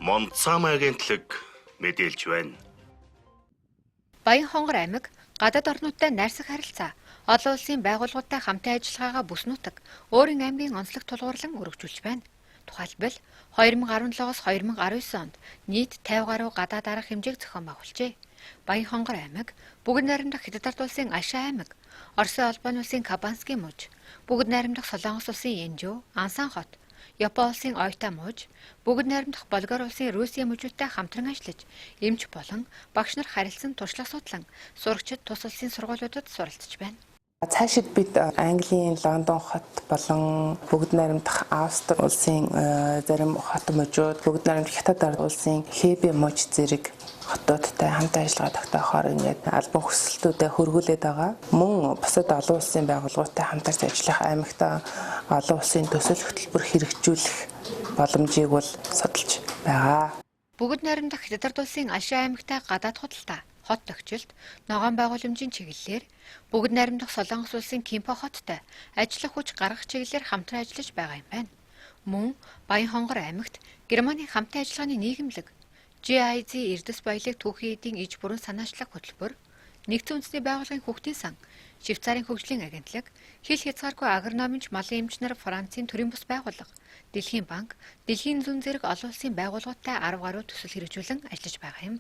Монцам агентлаг мэдээлж байна. Баян-Хонгор аймаг гадаад орнуудтай найрсаг харилцаа, олон улсын байгууллагуудтай хамтын ажиллагаагаа бүс нутаг, өөрийн аймгийн онцлог тулгуурлан өргөжүүлж байна. Тухайлбал 2017-оос 2019 онд нийт 50 гаруй гадаад арга хэмжээг зохион байгуулжээ. Баян-Хонгор аймаг, Бүгд найрамдах Хятад ард улсын Альшаа аймаг, Оросын холбооны улсын Кабанскийн муж, Бүгд найрамдах Солонгос улсын Янжуу, Ансан хот, Япон улсын Ойта муж, Бүгд найрамдах Болгар улсын Руси мужуудтай хамтран ажиллаж, эмч болон багш нар харилцан туршлага судлан, сурагчид тус улсын сургуулиудад суралцж байна. Цаашид бид Английн Лондон хот болон Бүгд найрамдах Австри улсын зарим хот мужууд, Бүгд найрамдах Хятад ард улсын Хэбэ муж зэрэг хотуудтай хамт ажиллагаа тогтоохоор ингээд албан хүсэлтүүдэд хөргүүлээд байгаа. Мөн бусад олон улсын байгууллагуудтай хамтарч ажиллах, аймагтаа олон улсын төсөл хөтөлбөр хэрэгжүүлэх боломжийг бол судалж байгаа. Бүгд найрамдах Хятад ард улсын Альшаа аймагтай гадаад худалдаа, хот тогтчлт, ногоон байгууламжийн чиглэлээр, Бүгд найрамдах Солонгос улсын Кимпо хоттой ажиллах хүч гаргах чиглэлээр хамтран ажиллаж байгаа юм байна. Мөн Баян-Хонгор аймагт Германы хамтын ажиллагааны нийгэмлэг GIZ Эрдэс баялаг түүхийн эдийн иж бүрэн санаачлах хөтөлбөр, Нэгдсэн үндэсний байгууллагын хүүхдийн сан, Швейцарын хөгжлийн агентлаг, хил хязгааргүй агрономич малын эмч нар Францын төрийн бус байгууллага, Дэлхийн банк, Дэлхийн зүүн зэрэг олон улсын байгууллагуудтай 10 гаруй төсөл хэрэгжүүлэн ажиллаж байгаа юм.